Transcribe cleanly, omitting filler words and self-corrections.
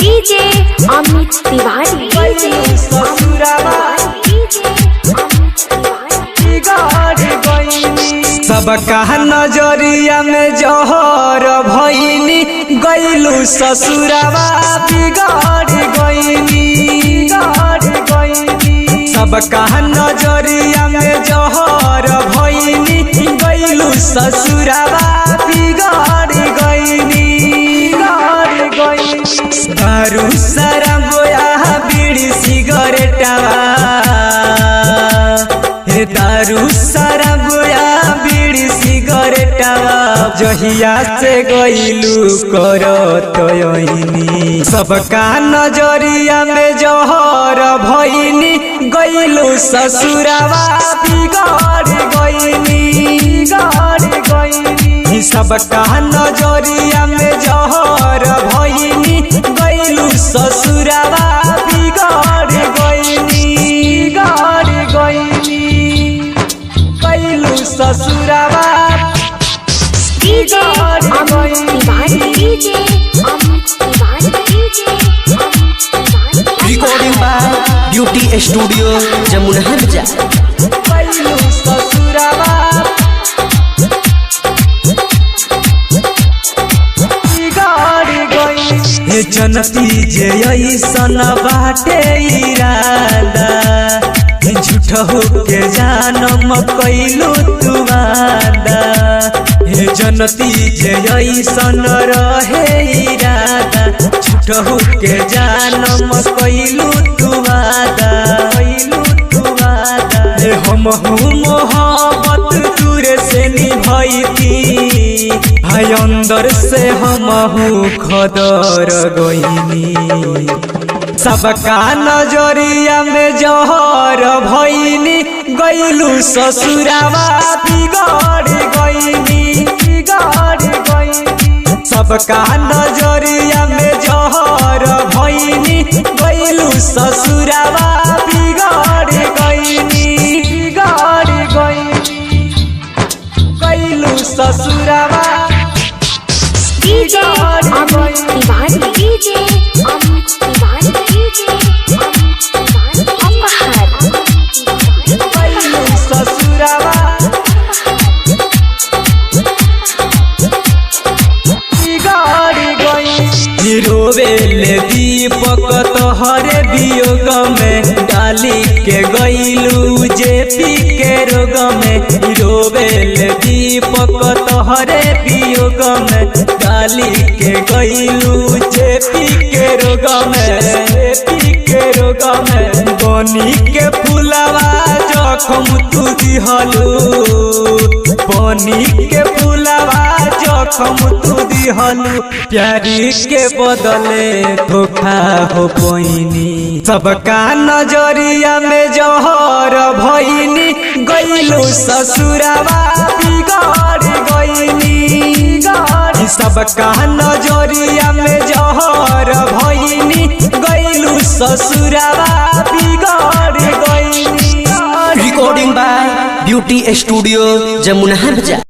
DJ Amit Tiwari, गइलू ससुरावा बिगाड़ गइनी। सबका नजरिया में जहर भइनी, गइलू ससुरावा बिगाड़ गइनी, बिगाड़ गइनी। सबका नजरिया में जहर भइनी, गइलू ससुरावा बिगाड़ गइनी, बिगाड़ गइनी। दारू शराब गोया बीड़ी सिगरेटवा, हे दारू शराब गोया बीड़ी सिगरेटवा, जहिया से गइलू करत अइनी। सबका नजरिया में जहर भइनी, गइलू ससुरावा बिगाड़ गइनी, बिगाड़ गइनी। सबका नजरिया में जहर भइनी, गइलू ससुरावा बिगाड़ गइनी, बिगाड़ गइनी। गइलू ससुरावा DJ Amit Tiwari, DJ Amit Tiwari, DJ Amit Tiwari. Recording by beauty studio Jamuna Bazar. गइलू ससुरावा बिगाड़ गइनी। हे जनती जे ऐसन बाटे इरादा, झूठ हो के जानम कैलू तू वादा। हे जनती जे ऐसन रहे इरादा, झूठ हो के जानम कैलू तू वादा, कैलू तू वादा। हे हम हूँ मोहब्बत दूर से निभैती, भाई अंदर से हम हूँ खदर गइनी। सबका नजरिया में जहर भइनी, गइलू ससुरावा बिगाड़ गइनी, बिगाड़ गइनी। सबका नजरिया में जहर भइनी, गइलू ससुरावा बिगाड़ गइनी, बिगाड़ गइनी। गइलू ससुरावा DJ Amit Tiwari, DJ Amit Tiwari, DJ Amit Tiwari. अपहार गइलू ससुरावा बिगाड़ गइनी। रोवेले दीपक तोहरे वियोग में, डाली के गइलू जेपी के रोग में। रोवेले दीपक तोहरे वियोग में, डाली के गइलू जेपी के रोग में, जेपी के रोग में। बनी के फुलवा जखम तू दिहलू, बनी के फुलवा जखम तू दिहलू, प्यारी के बदले धोखा हो पैनी। सबका नजरिया में जहर भइनी, गइलू ससुरावा बिगाड़ गइनी। सबका नजरिया में जहर भइनी, गइलू ससुरावा बिगाड़ गइनी। Recording by beauty studio Jamuna Bazar.